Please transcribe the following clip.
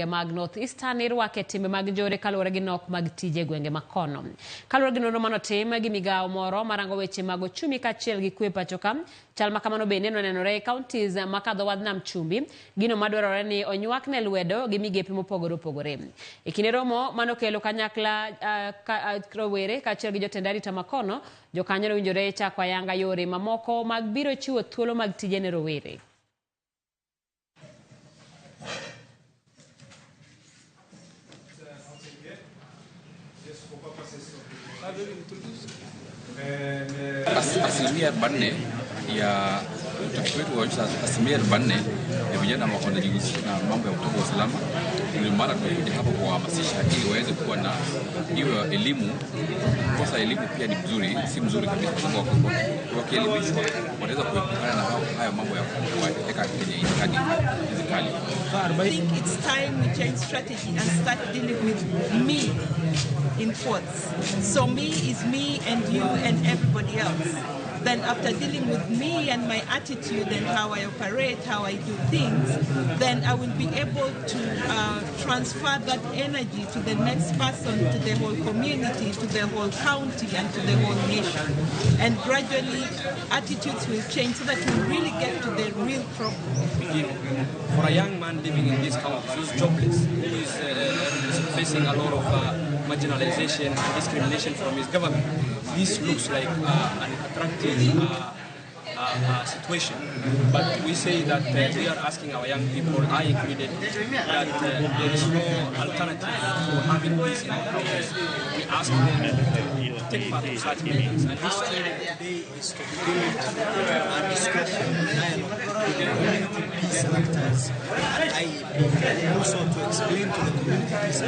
Mag North Eastern irwake timbe mag njore kaluwore gi nok mag tije e gwenge ma kono. Kaluwore gi nonro manotim gi migawo moro marango weche mag ochumi kaachiel gi kwe pacho ka, chal ma kamano bende nonenore e counties makadho wadh nam chumbi, gino madwarore ni onywakne lwedo gi migepe mopogore opogore. E kinde romo manokelo kanyakla rowere kaachiel gi jotend arita makono, jokanyo nowinjore chako ayanga yore mamoko mag biro chiwo thuolo mag tije ne rowere. Asilimia 40 ya utafiti wetu waonyesha 40% ya vijana wanajihusisha na mambo ya utovu wa usalama. Ndio maana tumekuja hapa kuwahamasisha ili waweze kuwa na hiyo elimu. Kosa elimu pia ni mzuri, si mzuri kabisa, kwa sababu wakielimishwa wanaweza kuepukana na hayo mambo ya kuweka kwenye itikadi hizi kali. I think it's time we change strategy and start dealing with me in quotes. So me is me and you and everybody else. Then after dealing with me and my attitude and how I operate, how I do things, then I will be able to transfer that energy to the next person, to the whole community, to the whole county, and to the whole nation. And gradually, attitudes will change so that we really get to the real problem. For a young man living in this county who's jobless, who is facing a lot of marginalization and discrimination from his government, this looks like an attractive situation. But we say that we are asking our young people, I included, that there is no alternative for having peace in our counties. We ask them to take part of such meetings. And this training today is to build a discussion, dialogue with the community peace actors at IEP, also to explain to the community peace